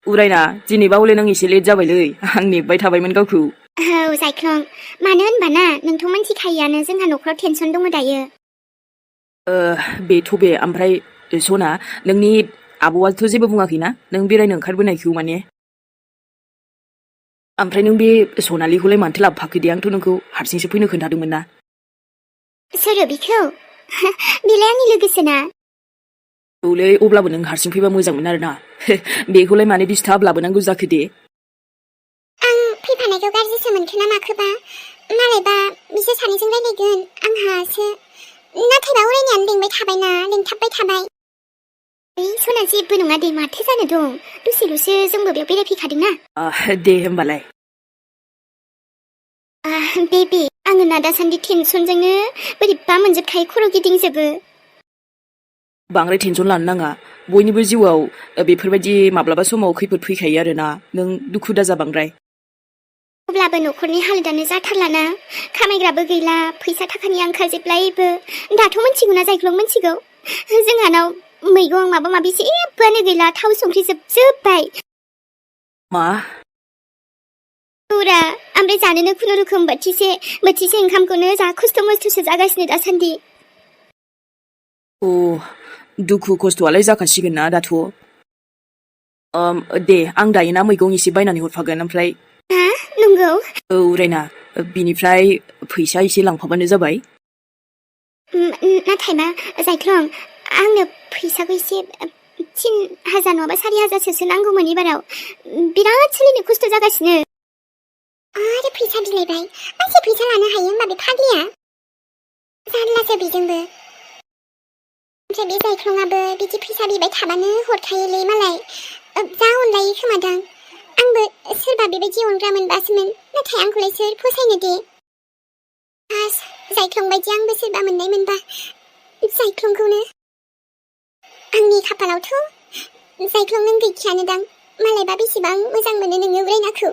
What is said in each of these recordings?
उरायना दिनैबा हले नों एसे लेट जाबायलै आं नेबाय थाबायमोन गावखौ। औ जायख्लं मानो होनबाना नोंथ' मिथिखायोआनो जोंहा न'खराव टेनसन दङ दायो। बेथ' बे ओमफ्राय सना नोंनि आब'आथ' जेबो बुङाखैना नों बेरायनो ओंखारबोनायखौ माने? ओमफ्राय नों बे सनालिखौलाय मानोथो लाबोफाखो दे? आंथ' नोंखौ हारसिंसो फैनो खोन्थादोंमोन ना। सोरो बिखौ? बेलाय आंनि लोगोसोना। औलै अब्लाबो नों हारसिं फैबा मोजांमोन आरोना। बेखौलाय मानो डिस्टार्ब लाबोनांगौ जाखो दे? आं फैफानायखौ गाज्रिसो मोनखो ना माखोबा? मालायबा बिसोर सानैजों रायलायगोन आंहासो। नाथायबा उरायनायानो लेंबाय थाबायना लेंथाबबाय थाबाय। सना जेबो नङा दे माथो जानो दं दसेल'सो जोंबो बेयाव बेरायफैखादोंना। दे होमबालाय। बेबि आङो ना दासान्दि टेनसनजोंनो बोरैबा मोनजोबखायो खर' गिदिंजोबो। बांद्राय टेनसन लानो नाङा बयनिबो जिउआव बेफोरबायदि माब्लाबा समाव खैफोद फैखायो आरोना नों दुखु दाजा बांद्राय। अब्लाबो न'खरनि हालोदानो जाथारलाना खामायग्राबो गैला फैसा थाखानि आंखाल जेब्लायबो। दाथ' मिथिगौना जायख्लं मिथिगौ जोंहानाव मैगं माबा माबि जेबोआनो गैला थाव संख्रि जोबजोब्बाय। मा? औरा ओमफ्राय जानोनो खुनुरुखुम बोथिसे ओंखामखौनो जा खस्थ' मस्थ'सो जागासिनो दासान्दि। दुखु खस्थ'आलाय जाखासिगोन ना दाथ'। दे आं दायो ना मैगं एसे बायनानै हरफागोन ओमफ्राय। नंगौ? औ रायना बिनिफ्राय फैसा एसे लांफाबानो जाबाय। नाथायबा जायख्लं आंनो फैसाखौ एसे 3,000 नङाबा 4,000सो नांगौमोन एबाराव बिराद सोलिनो खस्थ' जागासिनो। आरो फैसा बिलाइबाय मानसि फैसा लानो हायो होमबा बे फाग्लिया जारलासो बेजोंबो। ओमफ्राय बे जायख्लंआबो बिदि फैसा बिबाय थाबानो हरखायोलै मालाय जा अनलायो खोमादां। आंबो सोरबा बेबायदि अनग्रा मोनबासोमोन नाथाय आंखौलाय सोर फसायनो दे। जायख्लं बायदि आंबो सोरबा मोननाय मोनबा जायख्लंखौनो। आंनि खाफालावथ' जायख्लं नों गैखायानो दां मालायबा बेसेबां मोजां मोनो नोङो उरायनाखौ।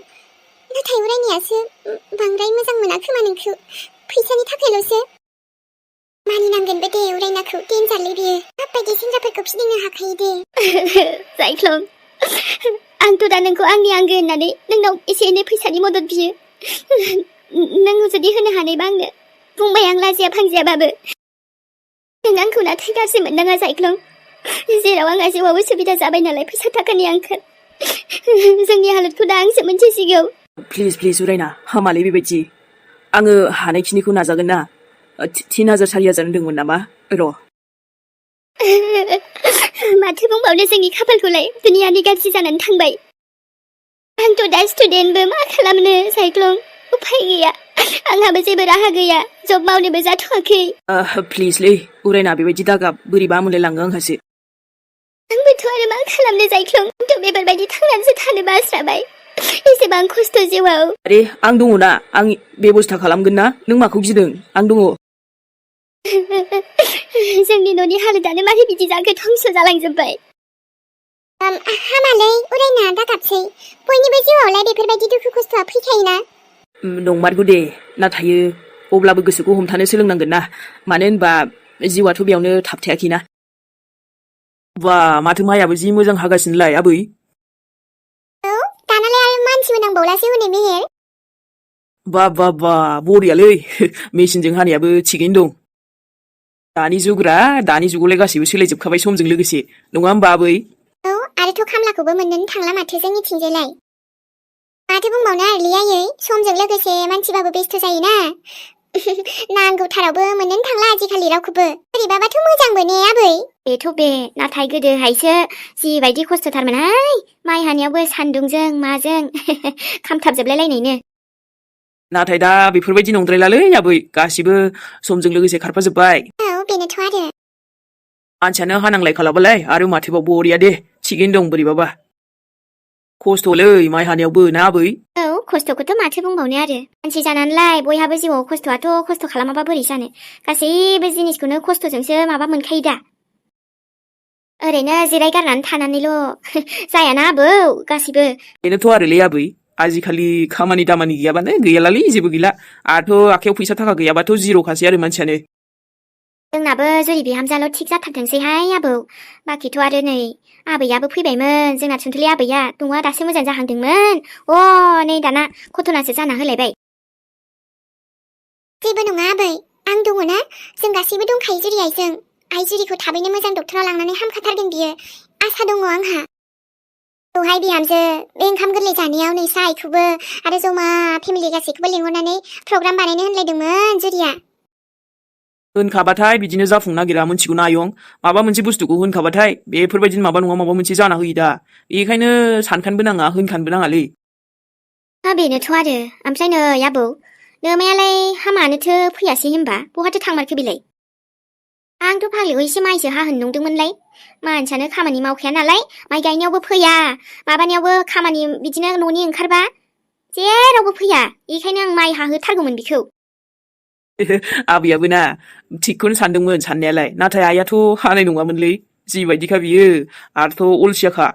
नाथाय उरायनायासो बांद्राय मोजां मोना खोमा नोंखौ फैसानि थाखायल'सो। मानिनांगोनबो दे उरायनाखौ देनजारलै बियो माबायदि सेंग्राफोरखौ फिदिंनो हाखायो दे। जायख्लं आंथ' दा नोंखौ आंनि आंगो होननानै नोंनाव एसे एनै फैसानि मदद बियो। नों जुदि होनो हानायबा आंनो बुंबाय आं लाजिया फांजियाबाबो। नों आंखौ नाथाय गाज्रि मोननाङा जायख्लं जेराव आंहा जिउआव उसुबिदा जाबाय नालाय फैसा थाखानि आंखाल। जोंनि हालोदखौ दा आंसो मोनथिसिगौ। प्लिज उरायना हामालै बेबायदि। आङो हानायखिनिखौ नाजागोन ना। 3,000 4,000 होनदोंमोन नामा? र' माथो बुंबावनो जोंनि खाफालखौलाय दुनियानि गाज्रि जानानै थांबाय। आंथ' दा स्टुडेन्टबो मा खालामनो जायख्लं उफाय गैया आंहाबो जेबो राहा गैया जब मावनोबो जाथ'वाखै। प्लिजलै उरायना बेबायदि दागाब बोरैबा मोनलायलाङो आंहासो। आंबोथ' आरो मा खालामनो जायख्लं आंथ' बेफोरबायदि थांनानैसो थानो बास्राबाय एसेबां खस्थ' जिउआव। आरे आं दङ ना आं बेबस्था खालामगोन ना नों माखौ गिदों आं दङ। जोंनि न'नि हालोदानो मारै बिदि जाखो धंस जालांजोब्बाय। हामालै उरायना दागाबसै बयनिबो जिउआवलाय बेफोरबायदि दुखु खस्थ'आ फैखायोना। नंमारगौ दे नाथाय अब्लाबो गोसोखौ हमथानो सोलोंनांगोन ना मानो होनबा जिउआथ' बेयावनो थाबथायाखैना। बा माथो माइयाबो जि मोजां हागासिनोलाय आबै। औ दानालाय आरो मानसि मोनांबावलासो हनै मेहेर। बा बरियालै मेसिनजों हानायाबो थिगैनो दं। दानि जुगावलाय गासैबो सोलायजोबखाबाय समजों लोगोसे नङा होमबा आबै? औ आरोथ' खामलाखौबो मोननोनो थांला माथो जोंनिथिंजायलाय। माथो बुंबावनो आरलै आयै समजों लोगोसे मानसिबाबो बेस्थ' जायोना। नांगौथारावबो मोननोनो थांला आजिखालि रावखौबो बोरैबाबाथ' मोजांबो ने आबै? बेथ' बे नाथाय गोदोहायसो जिबायदि खस्थ'थारमोनहाय माइ हानायावबो सान्दुंजों माजों खामथाबजोबलायलायनायनो। नाथाय दा बेफोरबायदि नंद्रायलालै आबै गासिबो समजों लोगोसे खारफाजोब्बाय। औ बेनोथ' आरो। मानसियानो हानांलाय खालाबालाय आरो माथोबाव बरिया दे थिगैनो दं बोरैबाबा। खस्थ'लै माइ हानायावबो ना आबै? औ खस्थ'खौथ' माथो बुंबावनो आरो मानसि जानानैलाय बयहाबो जिउआव खस्थ'आथ' खस्थ' खालामाबा बोरै जानो गासैबो जिनिसखौनो खस्थ'जोंसो माबा मोनखायो दा। ओरैनो जिरायगारनानै थानानैल' जायाना आबौ गासिबो। बेनोथ' आरोलै आबै आजिखालि खामानि दामानि गैयाबानो गैयालालै जेबो गैला आरोथ' आखायाव फैसा थाखा गैयाबाथ' जिर'खासै आरो मानसियानो। जोंनाबो जुलि बिहामजोआल' थिग जाथारथोंसैहाय आबौ। बाखिथ' आरो नै आबैयाबो फैबायमोन, जोंना सुन्थुलि आबैया दङआ दासो मोजां जाहांदोंमोन। नै दाना घटनासो जाना होलायबाय। जेबो नङा आबै, आं दङना, जों गासैबो दंखायो जुरि आइजों। आइ जुरिखौ थाबैनो मोजां डक्टराव लांनानै हामखाथारगोन बियो, आसा दङ आंहा। औहाय बिहामजो, बे ओंखाम गोरलै जानायाव नोंसा आइखौबो आरो जमा फेमिलि गासैखौबो लिंहरनानै प्रग्राम बानायनो होनलायदोंमोन जुरिया। होनखाबाथाय बिदिनो जाफुंनो नागिरा, मिथिगौना आयं। माबा मोनसे बुस्थुखौ होनखाबाथाय बेफोरबायदिनो माबा नङा माबा मोनसे जाना होयो दा। बेखायनो सानखानोबो नाङा, होनखानोबो नाङालै। बेनोथ' आरो, ओमफ्राय नै आबौ, नोमायालाय हामानोथो फैयासै होनबा, बहाथो थांमारखो बेलाय? आंथ' फाग्लिखौ एसे माइसो हाहोनो नंदोंमोनलाय। मानसियानो खामानि मावखाया नालाय, माइ गायनायावबो फैया, माबानायावबो खामानि बिदिनो न'नि ओंखारबा जेरावबो फैया, बेखायनो आं माइ हाहोथारगौमोन बिखौ। आबैयाबो ना थिगखौनो सानदोंमोन साननायालाय, नाथाय आइयाथ' हानाय नङामोनलै, जिबायदिखा बियो आरोथ' अलसियाखा।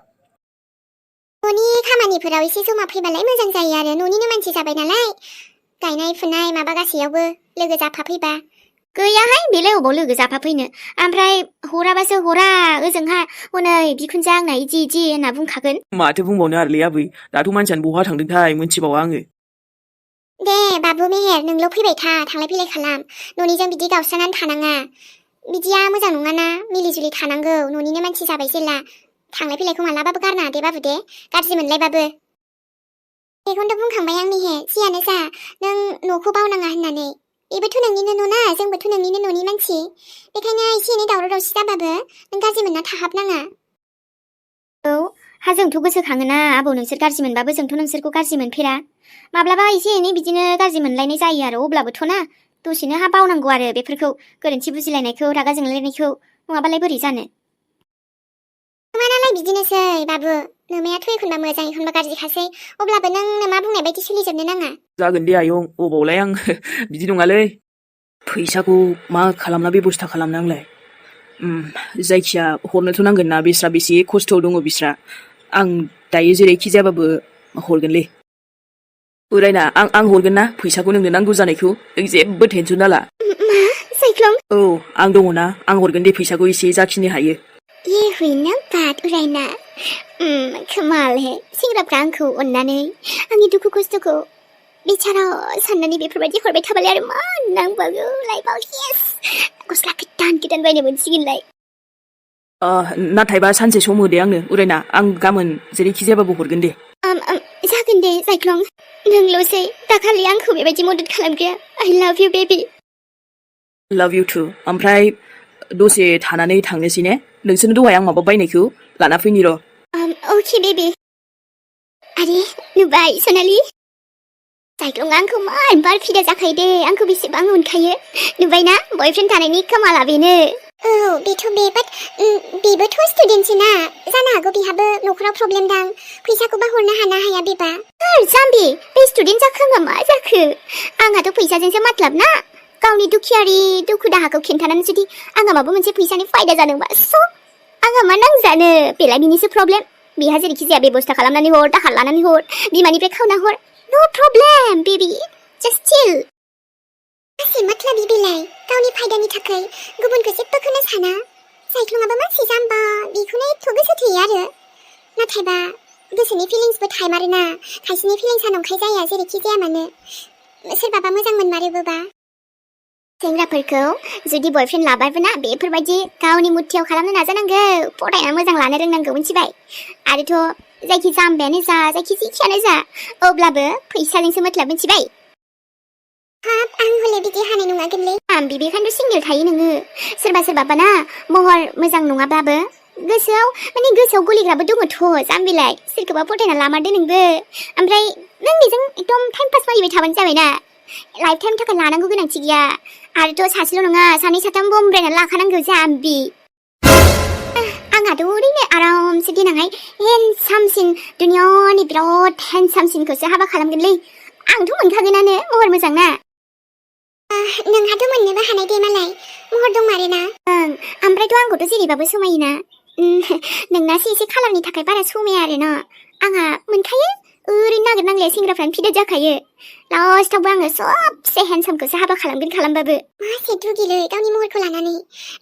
न'नि खामानिफोराव एसे जमा फैबालाय मोजां जायो आरो, न'निनो मानसि जाबाय नालाय। गायनाय फुनाय माबा गासैयावबो लोगो जाफाफैबा। गैयाहाय, बेलाय अबाव लोगो जाफाफैनो। ओमफ्राय हराबासो हरा, ओजोंहा हनै बिखुनजोआ आंना इदि इदि होनना बुंखागोन। माथो बुंबावनो आरोलै आबै, दाथ' मानसियानो बहा थांदोंथाय मोनथिबावा आङो। दे बाबु मेहेर, नोंल' फैबाय था, थांलाय फैलाय खालाम, न'निजों बिदि गावस्रानानै थानाङा। बिदिया मोजां नङाना, मिलिजुलि थानांगौ, न'निनो मानसि जाबाय जेला। थांलाय फैलायखौ मालाबाबो गारनाङा दे बाबु दे, गाज्रि मोनलायबाबो। बेखौनोथ' बुंखांबाय आं मेहेर, जियानो जा, नों न'खौ बावनाङा होननानै। बेबोथ' नोंनिनो न'ना, जोंबोथ' नोंनिनो न'नि मानसि। बेखायनो एसे एनै दावराव दावसि जाबाबो नों गाज्रि मोनना थाहाबनाङा। जोंथ' गोसोखाङोना आबौ, नोंसोर गाज्रि मोनबाबो जोंथ' नोंसोरखौ गाज्रि मोनफेरा। माब्लाबा एसे एनै बिदिनो गाज्रि मोनलायनाय जायो आरो, अब्लाबोथ' ना दसेनो बावनांगौ आरो बेफोरखौ, गोरोन्थि बुजिलायनायखौ, रागा जोंलायनायखौ, नङाबालाय बोरै जानो। नोमानालाय बिदिनोसै बाबु, नोमायाथ' एखनबा मोजां एखनबा गाज्रिखासै, अब्लाबो नों नोमा बुंनाय बायदि सोलिजोबनो नाङा। जागोन दे आयं, अबावलाय आं बिदि नङालै। फैसाखौ मा खालामना बेबस्था खालामनांलाय। जायखिया हरनोथ' नांगोन ना, बिस्रा बेसे खस्थ' दङ बिस्रा। आं दायो जेरैखि जायाबाबो हरगोनलै। उरायना, आं हरगोन ना फैसाखौ, नोंनो नांगौ जानायखौ, नों जेबो टेनसन दाला। मा साइख्लं? औ, आं दङना, आं हरगोन दे फैसाखौ एसे जाखिनि हायो। ये हुइना बात उरायना, कमाल हे, सेंग्राफ्रा आंखौ अननानै आंनि दुखु खस्थ'खौ बिचारा साननानै बेफोरबायदि हरबाय थाबालाय आरो मा नांबावगौ लाइफआव। येस, गस्ला गोदान बायनो मोनसिगोनलाय। नाथायबा सानसे सम होदे आंनो उरायना, आं गाबोन जेरैखि जायाबाबो हरगोन दे। जागोन दे साइख्लं, नोंल'सै दाखालि आंखौ बेबायदि मदद खालामग्राया। आइ लाभ इउ बेबि। लाभ इउ टु। ओमफ्राय दसे थानानै थांनोसै ने? नोंसोरनो दहाय आं माबा बायनायखौ लाना फैनि र'। अके बेबि। आरे नुबाय सनालि, साइख्लंआ आंखौ बार फिदा जाखायो दे, आंखौ बेसेबां अनखायो। नुबायना, बयफ्रेन्ड थानायनि कामाला बेनो। औ बेथ' बे, बाट बेबोथ' स्टुडेन्टसो ना, जानो हागौ बेहाबो न'खराव प्रब्लेम दां, फैसाखौबा हरनो हाना हाया बेबा। जाम्बि, बे स्टुडेन्ट जाखो आंहा मा जाखो? आंहाथ' फैसाजोंसो मातलाब ना, गावनि दुखियारि दुखु दाहाखौ खिन्थानानै जुदि आंहा माबा मोनसे फैसानि फायदा जादोंबा आंहा मा नांजानो, बेलाय बिनिसो प्रब्लेम। बेहा जेरैखि जाया बेबस्था खालामनानै हर, दाहार लानानै हर, बिमानिफ्राय खावना हर, नो प्रब्लेम बेबि, जास्ट चिल। मासे मातलाबि बेलाय, गावनि फायदानि थाखाय गुबुनखौ जेबोखौनो साना। साइख्लंआबो मानसि जाम्बा, बेखौनो एथ' गोसो थोयो आरो। नाथायबा गोसोनि फिलिंसबो थायमारोना, खायसेनि फिलिंसा नंखाय जाया जेरैखि जाया मानो, सोरबाबा मोजां मोनमारोबोबा। सेंग्राफोरखौ जुदि बयफ्रेन्ड लाबायबो ना, बेफोरबायदि गावनि मुथियाव खालामनो नाजानांगौ, फरायना मोजां लानो रोंनांगौ, मिथिबाय? आरोथ' जायखि जाम्बायानो जा, जायखि जिखियानो जा, अब्लाबो फैसाजोंसो मतलब, मिथिबाय? हाब, आं हले बिदि हानाय नङागोनलै। बेखायनोथ' सिंगेल थायो नोङो। सोरबाबा ना महर मोजां नङाबाबो गोसोआव गलिग्राबो दङथ' जाम्बिलाय, सोरखौबा फथायना लामारदो नोंबो। ओमफ्राय नों बेजों एकदम टाइम पास मारिबाय थाबानो जाबायना, लाइफ टाइम थाखाय लानांगौ गोनांथि गैया। आरोथ' सासेल' नङा, सानै साथाम बमब्रायना लाखानांगौ जाम्बि। आंहाथ' ओरैनो आरामसे देनांहाय हेन्डसामसिन, दुनियानि बिराद हेन्डसामसिनखौसो हाबा खालामगोनलै। आंथ' मोनखागोनानो, महर मोजां ना। नोंहाथ' मोननोबो हानाय दे मालाय, महर दंमारोना। ओमफ्रायथ' आंखौथ' जेरैबाबो समायोना। नोंनासो एसे खालारनि थाखाय बारा समाया आरो न'। आंहा मोनखायो, ओरैनो नागिरनांलाया सेंग्राफ्रानो फिदा जाखायो लास्टावबो आङो सबसे हेन्डसामखौसो हाबा खालामगोन खालामबाबो मासे दुगिलै गावनि महरखौ लानानै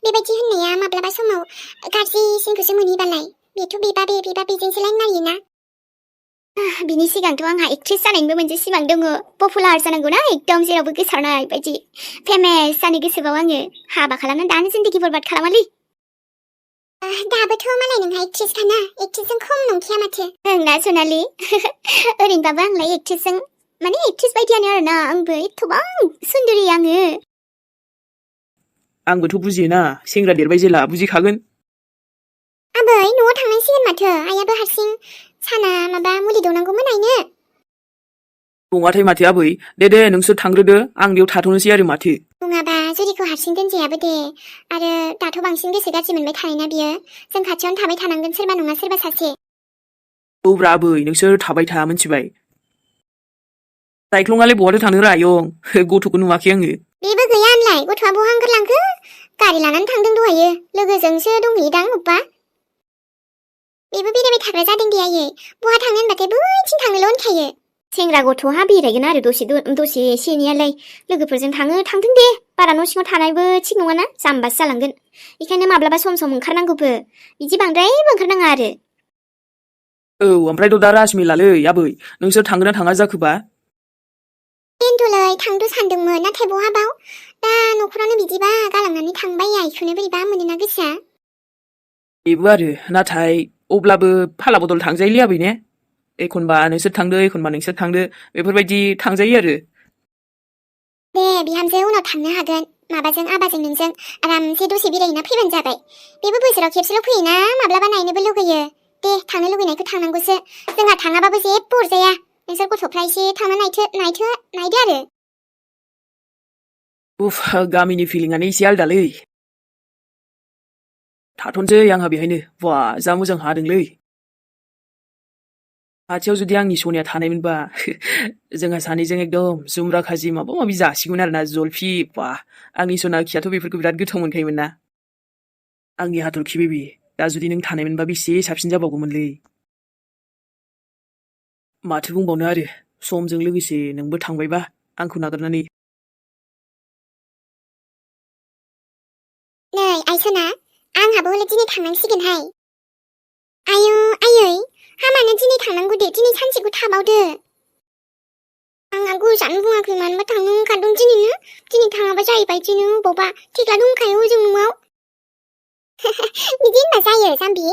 बेबायदि होननाया माब्लाबा समाव गाज्रिसिनखौसो मोनहैबालाय बेथ' बिबा बेजोंसोलाय नायोना बिनि सिगांथ' आंहा एक्ट्रेस जानायनिबो मोनसे सिमां दङ पपुलार जानांगौना एकदम जेरावबो गोसारनाय बायदि फेमास जानो गोसोबाव आङो हाबा खालामनानै दानो जिन्दगि बरबाद खालामालै दाबोथ' मालाय नोंहा एक्ट्रेसखाना एक्ट्रेसजों खम नंखाया माथो ओंना सनालि ओरैनोबाबो आंलाय एक्ट्रेसजों माने एक्ट्रेस बायदियानो आरोना आंबो एथ'बां सुन्दरि आङो आंबोथ' बुजियोना सेंग्रा देरबाय जेला बुजिखागोन आबै न'आव थांनांसिगोन माथो आइयाबो हारसिं साना माबा मुलि दौनांगौमोन आइनो नङाथाय माथो आबै दे नोंसोर थांग्रोदो आं बेयाव थाथ'नोसै आरो माथो नङाबा जुरिखौ हारसिं दोनजायाबो दे आरो दाथ' बांसिन गोसो गाज्रि मोनबाय थानायना बियो जों खाथियावनो थाबाय थानांगोन सोरबा नङा सोरबा सासे औब्रा आबै नोंसोर थाबाय था मिथिबाय साइख्लंआलाय बहाथो थांनो रायं गथ'खौ नुवाखै आङो बेबो गैया होनलाय गथ'आ बहा ओंखारलांखो गारि लानानै थांदों दहायो लोगोजोंसो दंहैयोदां अब्बा बेबो बेरायबाय थाग्रा जादों दे आयै बहा थांनो होनबाथाय बैथिं थांनोल' होनखायो सेंग्रा गथ'हा बेरायगोन आरो दसे एसे एनैयालाय लोगोफोरजों थांथों दे बारा न' सिङाव थानायबो थिग नङाना जाम्बासो जालांगोन बेखायनो माब्लाबा सम ओंखारनांगौबो बिदि बांद्रायबो ओंखारनाङा आरो औ ओमफ्रायथ' दा राजमेलालै आबै नोंसोर थांगोन ना थाङा जाखोबा बेनोथ'लै थांथ' सानदोंमोन नाथाय बहाबाव दा न'खरावनो बिदिबा गालांनानै थांबाय आइखौनो बोरैबा मोनोना गोसोआ बेबो आरो नाथाय अब्लाबो फाला बदल थांजायोलै आबै ने एखनबा नोंसोर थांदो एखनबा नोंसोर थांदो बेफोरबायदि थांजायो आरो दे बिहामजो उनाव थांनो हागोन माबाजों आबाजों नोंजों आरामसे दसे बेरायहैना फैबानो जाबाय बेबो बोसोराव खेबसेल' फैयोना माब्लाबा नायनोबो लुगैयो दे थांनो लुगैनायखौ थांनांगौसो जोंहा थाङाबाबो जेबो अरजाया नोंसोर गथ'फ्रा एसे थांना नायदो आरो उफ गामिनि फिलिंआनो एसे आलदालै थाथ'नोसै आंहा बेहायनो बा जा मोजां हादोंलै खाथियाव जुदि आंनि सनिया थानायमोनबा जोंहा सानैजों एकदम जुमरा खाजि माबा माबि जासिगौमोन आरोना जलफि बा आंनि सना खियाथ' बेफोरखौ बिराद गोथाव मोनखायोमोन ना आंनि हाथरखि बेबि दा जुदि नों थानायमोनबा बेसे साबसिन जाबावगौमोनलै माथो बुंबावनो आरो समजों लोगोसे नोंबो थांबायबा आंखौ नागारनानै नै आइसना आंहाबो हले दिनै थांनांसिगोनहाय आयै हामानो दिनै थांनांगौ दे दिनै सानसेखौ थाबावदो आंहा गोजानो बुङाखै मानोबा थांनो ओंखारदों दिनै थाङाबा जाहैबाय दिनै अबावबा थेख्ला दंखायो हजों न'आव बिदि होनबा जायो जाम्बि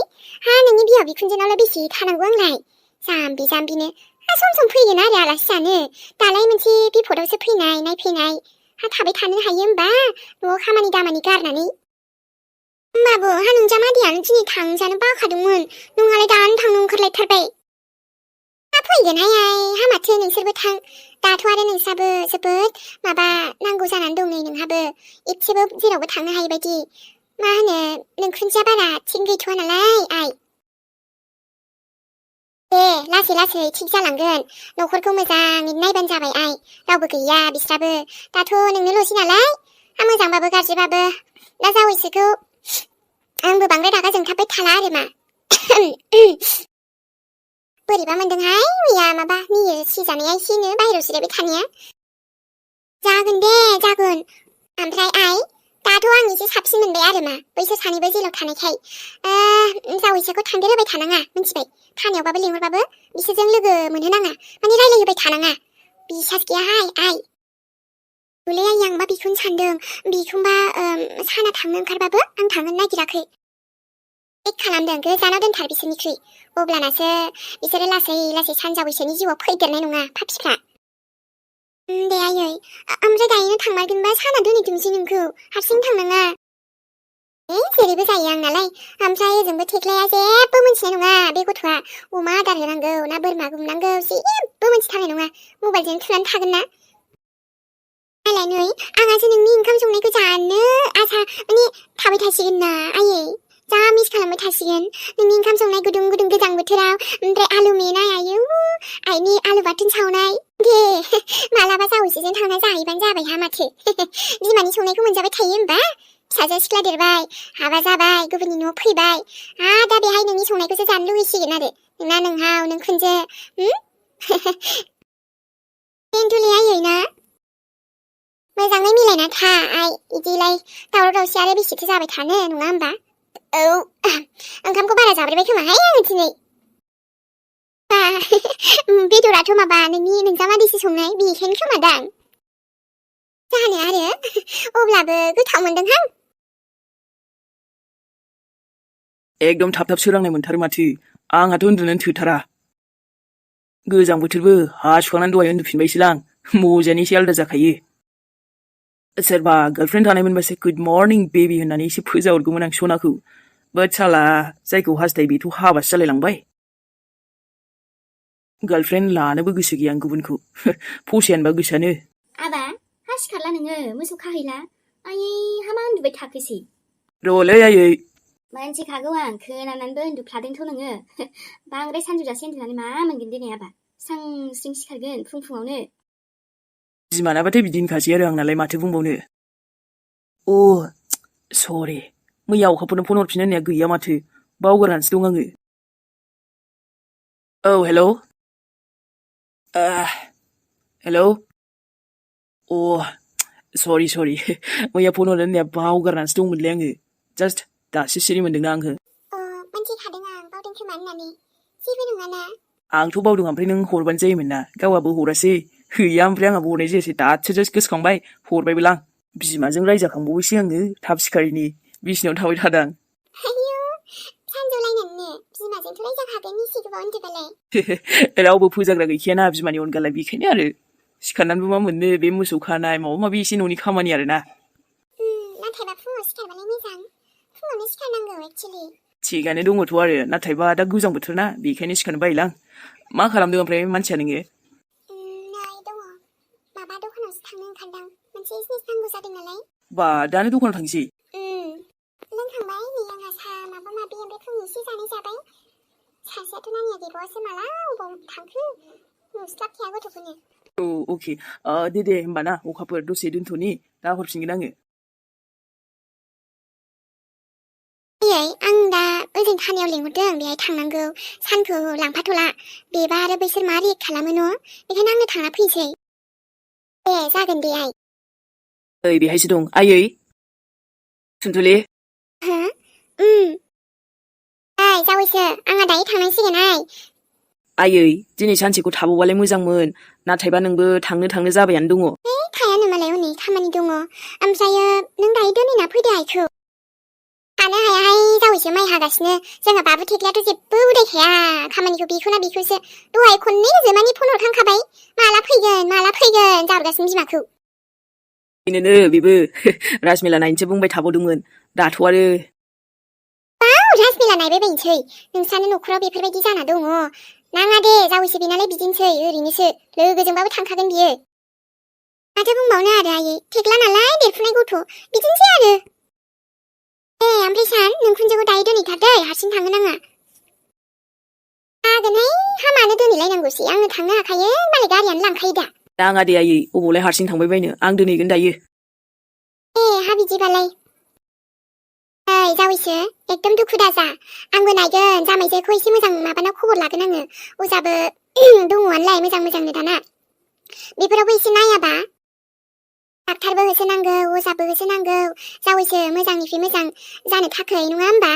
हा नोंनि बिहाव बिखुनजोनावलाय बेसे थानांगौ आंलाय जाम्बिनो हा सम फैगोन आरो आलासि जानो दालाय मोनसे बिपदआवसो फैनाय नायफैनाय हा थाबाय थानो हायो होमबा न'आव खामानि दामानि गारनानै होमबाबो हा नोंजा मादैयानो दिनै थांजानो बाखादोंमोन नोंहालाय दानो थांनो ओंखारलायथारबाय हा फैगोनहाय हा माथो नोंसोरबो थां दाथ' आरो नोंसाबो जोबोद माबा नांगौ जानानै दं नै नोंहाबो एसेबो जेरावबो थांनो हायै बायदि मा होनो नोंखुनजिया बारा थिग गैथ'वा नालाय आइ दे लासै थिग जालांगोन न'खरखौ मोजाङै नायबानो जाबाय आइ रावबो गैया बिस्राबो दाथ' नोंनोल'सै नालाय हा मोजांबाबो गाज्रिबाबो दा जावैसोखौ आंबो बांद्राय रागा जोंथाबबाय थाला आरो मा बोरैबा मोनदोंहाय मैया माबा नियो सिजानाया एसेनो बाहेरायाव जिरायबाय थानाया जागोन दे जागोन ओमफ्राय आइ दाथ' आं एसे साबसिन मोनबाय आरो मा बैसोर सानैबो जेलाव थानायखाय जावैसोखौ थांदेर होबाय थानाङा मिथिबाय खानायावबाबो लिंहरबाबो बिसोरजों लोगो मोनहोनाङा माने रायलायहोबाय थानाङा बिसास गैयाहाय आइ बोलै आइ आंबा बेखौनो सानदों बेखौबा साना थांनो ओंखारबाबो आं थांनो नागिराखै एक खालामदों गोजानाव दोनथार बिसोरनिख्रुइ अब्लानासो बिसोरो लासै सानजावैसोनि जिउआव फैदेरनाय नङा पापिफ्रा दे आयै ओमफ्राय दायो थांमारगोनबा साना दोनहैथोंसै नोंखौ हारसिं थांनाङा जेरैबो जायो आंनालाय ओमफ्राय ओजोंबो थेख्लाया जेबो मोनथिनाय नङा बे गथ'आ अमा आदार होनांगौ ना बोरमा गुमनांगौ जेबो मोनथिथारनाय नङा मबाइलजों थुनानै थागोन ना नालाय नै आंहासो नोंनि ओंखाम संनायखौ जानो आसा माने थाबाय थासिगोन ना आयै जा मिस खालामबाय थासिगोन नोंनि ओंखाम संनाय गुदुं गोजां बोथोराव ओमफ्राय आलु मेनाय आयौ आइनि आलु बाथोन सावनाय दे मालाबा जावैसोजों थांना जाहैबानो जाबाय हा माथो बिमानि संनायखौ मोनजाबाय थायो होमबा फिसाजो सिख्ला देरबाय हाबा जाबाय गुबुननि न'आव फैबाय दा बेहाय नोंनि संनायखौसो जानो लुगैसिगोन आरो नोंना नोंहाव नों खुनजो बेनथ'लै आयै ना मोजाङै मिलायना था आइ इदिलाय दावराव दावसि आरो बेसेथो जाबाय थानो नङा होमबा औ ओंखामखौ बारा जाब्रेबाय खोमाहाय आङो दिनै बा बेदराथ' माबा नोंनि नोंजामादैसो संनाय बेखायनो खोमादां जानो आरो अब्लाबो गोथाव मोनदोंहां एकदम थाब थाब सोरांनाय मोनथारो माथो आंहाथ' उन्दुनोनो थोथारा गोजां बोथोरबो हा सुखांनानै दहाय उन्दुफिनबायसोलां मजानिसो आलदा जाखायो सोरबा गार्लफ्रेन्ड थानायमोनबासो गुड मर्निं बेबी होननानै एसे फोजाहरगौमोन आं सनाखौ बाट साला जायखौ हास्थायो बेथ' हाबासो जालायलांबाय गार्लफ्रेन्ड लानोबो गोसो गैया आं गुबुनखौ फसायानोबा गोसोआनो आबा हा सिखारला नोङो मोसौ खाहैला आयै हामा उन्दुबाय थाखोसै र'लै आयै मोनथिखागौ आं खोनानानैबो उन्दुफ्लादोंथ' नोङो बांद्राय सानजौजासे उन्दुनानै मा मोनगोन दिनै आबा स्रां स्रिं सिखारगोन फुं फुङावनो बिमानाबाथाय बिदिनोखासै आरो आंनालाय माथो बुंबावनो अ सरि मैया अखाफोरनो फन हरफिन होननाया गैया माथो बावगारनानैसो दं आङो औ हेलौ हेलौ अ सरि मैया फन हरनो होननाया बावगारनानैसो दंमोनलै आङो जास्ट दासो सिरि मोनदोंना आङो मोनथिखादों आं बावदों खोमा होननानै जेबो नङाना आंथ' बावदों ओमफ्राय नों हरबानो जायोमोन ना गावहाबो हरासै गैया ओमफ्राय आंहाबो हरनाय जायासै दासो जास्ट गोसोखांबाय हरबायबोलां बिमाजों रायजाखांबावबायसै आङो थाब सिखारिनि बिसिनायाव थाबाय थादां आयौ सानजौलायनानैनो बिमाजोंथ' रायजाखागोन एसे गोबाव उन्दुबालाय रावबो फोजाग्रा गैखायाना बिमानि अनगालाय बेखायनो आरो सिखारनानैबो मा मोननो बे मोसौ खानाय माबा माबि एसे न'नि खामानि आरोना नाथायबा फुङाव सिखारबालाय मोजां फुङावनो सिखारनांगौ एक्चुअलि थिगानो दङथ' आरो नाथायबा दा गोजां बोथोर ना बेखायनो सिखारनो बायोलां मा खालामदों ओमफ्राय मानसिया नोङो नै दङ माबा दखानावसो थांनो ओंखारदां मोनसे जिनिस नांगौ जादों नालाय बा दानो दखानाव थांसै लोंखांबाय नै आंहा साहा माबा माबि ओमफ्राय फुंनि एसे जानाय जाबाय सासेयाथ' नानिया गैबावासो माला अबाव थांखो नुस्लाबखाया गथ'खौनो औ अके दे होमबा ना अखाफोर दसे दोनथ'नि दा हरफिनगोन आङो आं दा ओजों थानायाव लिंहरदों बेहाय थांनांगौ सानखौ लांफाथ'ला बेबा आरो बैसोर मा रियेक्ट खालामो न' बेखायनो आंनो थांना फैनोसै दे जागोन दे आइ ओइ बेहायसो दं आयै थुनथुलि हो आइ जावैसो आंहा दायो थांनांसिगोन आयै दिनै सानसेखौ थाबावबालाय मोजांमोन नाथायबा नोंबो थांनो जाबायानो दङ थायानो मालाय हनै खामानि दङ ओमफ्रायो नों दायो दोनैना फैदो आइखौ थानो हायाहाय जावैसो माइ हागासिनो जोंहा बाबु थेख्लायाथ' जेबो उदायखाया खामानिखौ बेखौना बेखौसो दहाय खननै जोमानि फन हरखांखाबाय माला फैगोन जाहरगासिनो बिमाखौ बेनोनो बेबो राजमेला नायनोसो बुंबाय थाबावदोंमोन दाथ' आरो राजमेला नायबाय बायनोसै नोंस्रानो न'खराव बेफोरबायदि जाना दङ नाङा दे जावैसो बेनालाय बिदिनोसै ओरैनोसो लोगोजोंबाबो थांखागोन बियो माथो बुंबावनो आरो आयै थेख्ला नालाय देरफुनाय गथ' बिदिनोसै आरो ओमफ्राय सान नोंखुनजोखौ दायो दोनहैथारदै हारसिं थांनो नाङा जागोनहाय हामानो दोनहैलायनांगौसै आङो थांनो हाखायो मालाय गारियानो लांखायो दा नाङा दे आयै अबावलाय हारसिं थांबाय बायनो आं दोनहैगोन दायो हा बिदिबालाय ओइ जावैसो एकदम दुखु दाजा आंबो नायगोन जामाइजोखौ एसे मोजां माबानाव खबर लागोन आङो अजाबो दङआनोलाय मोजांनो दाना बेफोरावबो एसे नायाबा डाक्टारबो होसोनांगौ अजाबो होसोनांगौ जावैसो मोजांनिफ्राय मोजां जानो थाखाय नङा होमबा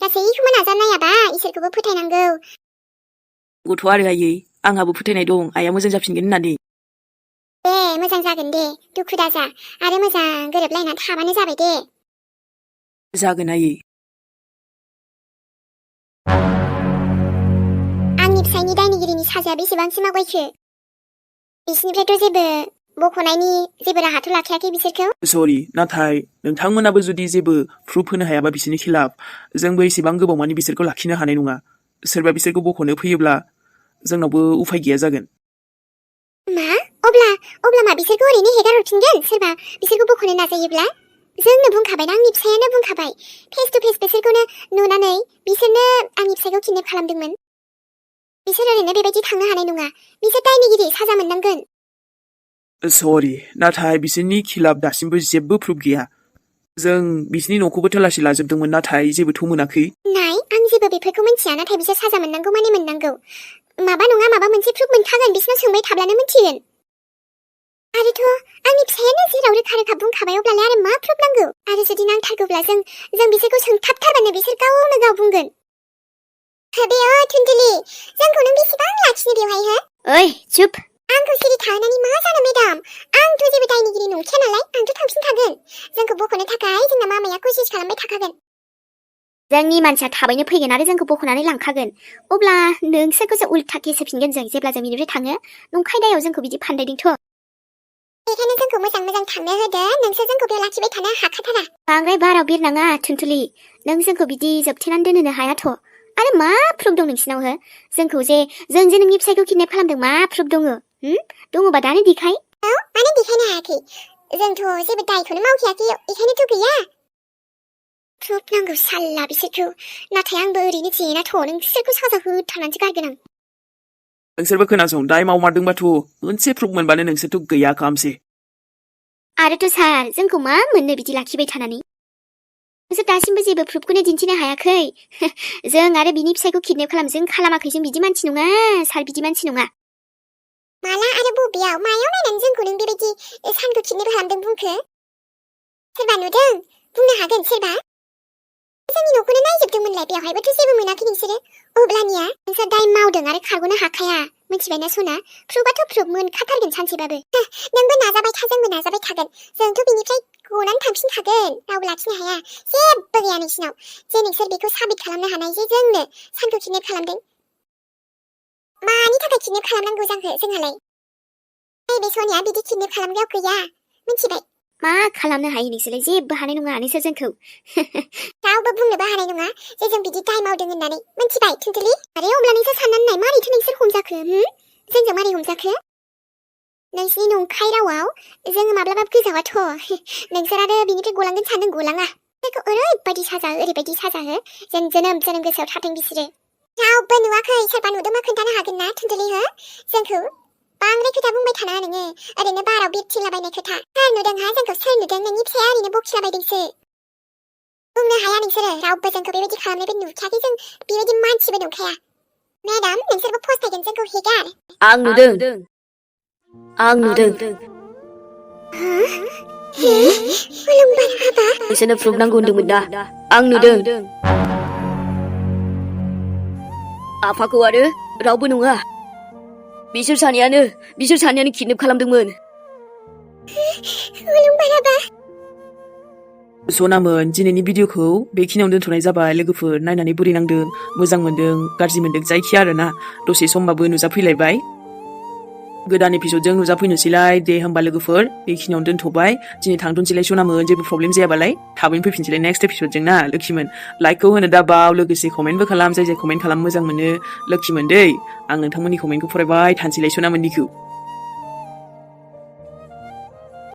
गासैखौबो नाजानायाबा इसोरखौबो फोथायनांगौ गथ' आरो आयै आंहाबो फोथायनाय दं आइया मोजां जाफिनगोन होननानै दे मोजां जागोन दे दुखु दाजा आरो मोजां गोरोबलायना थाबानो जाबाय दे जागोन आयै आंनि फिसायनि दायनिगिरिनि साजाया बेसेबांसिम आवगायखो बिसिनिफ्रायथ' जेबो बख'नायनि जेबो राहाथ' लाखायाखै बिसोरखौ सरि नाथाय नोंथांमोनाबो जुदि जेबो प्रुफ होनो हायाबा बिसोरनि खिलाफ जोंबो एसेबां गोबाव मानि बिसोरखौ लाखिनो हानाय नङा सोरबा बिसोरखौ बख'नो फैयोब्ला जोंनावबो उफाय गैया जागोन मा अब्ला मा बिसोरखौ ओरैनो हेगार हरफिनगोन सोरबा बिसोरखौ बख'नो नाजायोब्ला जोंनो बुंखाबायना आंनि फिसायानो बुंखाबाय फेस टु फेस बिसोरखौनो नुनानै बिसोरनो आंनि फिसायखौ किडनेप खालामदोंमोन बिसोर ओरैनो बेबायदि थांनो हानाय नङा बिसोर दायनिगिरि साजा मोननांगोन सरि नाथाय बिसोरनि खिलाफ दासिमबो जेबो प्रुफ गैया जों बिसोरनि न'खौबो तलासि लाजोबदोंमोन नाथाय जेबोथ' मोनाखै नाय आं जेबो बेफोरखौ मिन्थिया नाथाय बिसोर साजा मोननांगौ माने मोननांगौ माबा नङा माबा मोनसे प्रुफ मोनखागोन बिसोरनाव सोंबाय थाब्लानो मिथिगोन आरोथ' आंनि फिसायानो जेराव रोखा रोखा बुंखाबाय अब्लालाय आरो मा प्रुफ नांगौ आरो जुदि नांथारगौब्ला जों बिसोरखौ सोंथाबथारबानो बिसोर गावनो गाव बुंगोन बे थुनथुलि जोंखौ नों बेसेबां लाखिनो बेवहाय हो ओइ चुप आंखौ सिरि थाहोनानै मा जानो मेडाम आंथ' जेबो दायनिगिरि नंखाया नालाय आंथ' थांफिनखागोन जोंखौ बख'नो थाखाय जोंना मामाया कसिस खालामबाय थाखागोन जोंनि मानसिया थाबैनो फैगोन आरो जोंखौ बख'नानै लांखागोन अब्ला नोंसोरखौसो उल्था केस होफिनगोन जों जेब्ला जों बिनिफ्राय थाङो नंखाय दायाव जोंखौ बिदि फान्दायदोंथ' बेखायनो जोंखौ मोजां मोजां थांनो होदो नोंसोर जोंखौ बेयाव लाखिबाय थानो हाखाथारा बांद्राय बाराव बिरनाङा थुनथुलि नों जोंखौ बिदि जोबथेनानै दोनहोनो हायाथ' आरो मा प्रुफ दं नोंसिनाव हो जोंखौ जे जों जे नोंनि फिसायखौ किडनेप खालामदों मा प्रुफ दङ दङबा दानो देखाय माने देखायनो हायाखै जोंथ' जेबो दायखौनो मावखायाखै बेखायनोथ' गैया प्रुफ नांगौ साल्ला बिसोरखौ नाथाय आंबो ओरैनो जेनाथ' नोंसोरखौ साजा होथारनानैसो गारगोन आं नोंसोरबो खोनासं दाय मावमारदोंबाथ' मोनसे प्रुफ मोनबानो नोंसोरथ' गैया खालामसै आरोथ' सार जोंखौ मा मोननो बिदि लाखिबाय थानानै नोंसोर दासिमबो जेबो प्रुफखौनो दिन्थिनो हायाखै जों आरो बिनि फिसायखौ किडनेप खालामाखै जों बिदि मानसि नङा सार बिदि मानसि नङा माला आरो बबेयाव मायाव नायनानै जोंखौ नों बेबायदि सानखौ किडनेप खालामदों बुंखो सोरबा नुदों बुंनो हागोन सोरबा जोंनि न'खौनो नायजोबदोंमोनलाय बेवहायबोथ' जेबो मोनाखै नोंसोरो अब्लानिया नोंसोर दाय मावदों आरो खारग'नो हाखाया मिथिबायना सना प्रुफआथ' प्रुफ मोनखाथारगोन सानसेबाबो नोंबो नाजाबाय था जोंबो नाजाबाय थागोन जोंथ' बिनिफ्राय गनानै थांफिनखागोन रावबो लाखिनो हाया जेबो गैया नोंसिनाव जे नोंसोर बेखौ साबित खालामनो हानाय जे जोंनो सानखौ किडनेप खालामदों मानि थाखाय किडनेप खालामनांगौ जाखो जोंहालाय नैबे सनिया बिदि किडनेप खालामग्रायाव गैया मिथिबाय मा खालामनो हायो नोंसोरलाय जेबो हानाय नङा नोंसोर जोंखौ रावबो बुंनोबो हानाय नङा जे जों बिदि दाय मावदों होननानै मिथिबाय थुनथुलि आरे अब्ला नोंसोर साननानै नाय मारैथो नोंसोर हमजाखो जोंजों मारै हमजाखो नोंसिनि नंखाय रावाव जोङो माब्लाबाबो गोजावाथ' नोंसोर आरो बिनिफ्राय गलांगोन सानदों गलाङा जोंखौ ओरैबायदि साजा हो जों जोनोम गोसोआव थाथों बिसोरो रावबो नुवाखै सोरबा नुदोंबा खोन्थानो हागोन ना थुनथुलि हो जोंखौ बांद्राय खोथा बुंबाय थानाङा नोङो ओरैनो बाराव बिरथिंलाबायनाय खोथा सोर नुदोंहा जोंखौ सोर नुदों नोंनि फिसाया ओरैनो बखिलाबायदोंसो बुंनो हाया नोंसोरो रावबो जोंखौ बेबायदि खालामनायबो नुखायाखै जों बेबायदि मानसिबो नंखाया मेडाम नोंसोरबो फस्थायगोन जोंखौ हेगार आं नुदों अलंबार हाबा नोंसोरनो प्रुफ नांगौ होनदोंमोन दा आं नुदों आफाखौ आरो रावबो नङा बिसोर सानैयानो किडनेप खालामदोंमोन अलंबार हाबा सनामोन दिनैनि भिडिअखौ बेखिनियावनो दोनथ'नाय जाबाय लोगोफोर नायनानै बोरै नांदों मोजां मोनदों गाज्रि मोनदों जायखिया आरोना दसे समबाबो नुजाफैलायबाय गोदान एपिसोडजों नुजाफैनोसैलाय दे होमबा लोगोफोर बेखिनियावनो दोनथ'बाय दिनै थांथ'नोसैलाय सनामोन जेबो प्रब्लेम जायाबालाय थाबैनो फैफिनसैलाय नेक्स्ट एपिसोडजों ना लोखिमोन लाइकखौ होनो दाबाव लोगोसे कमेन्टबो खालाम जाय कमेन्ट खालाम मोजां मोनो लोखिमोन दै आं नोंथांमोननि कमेन्टखौ फरायबाय थानोसैलाय सनामोननिखौ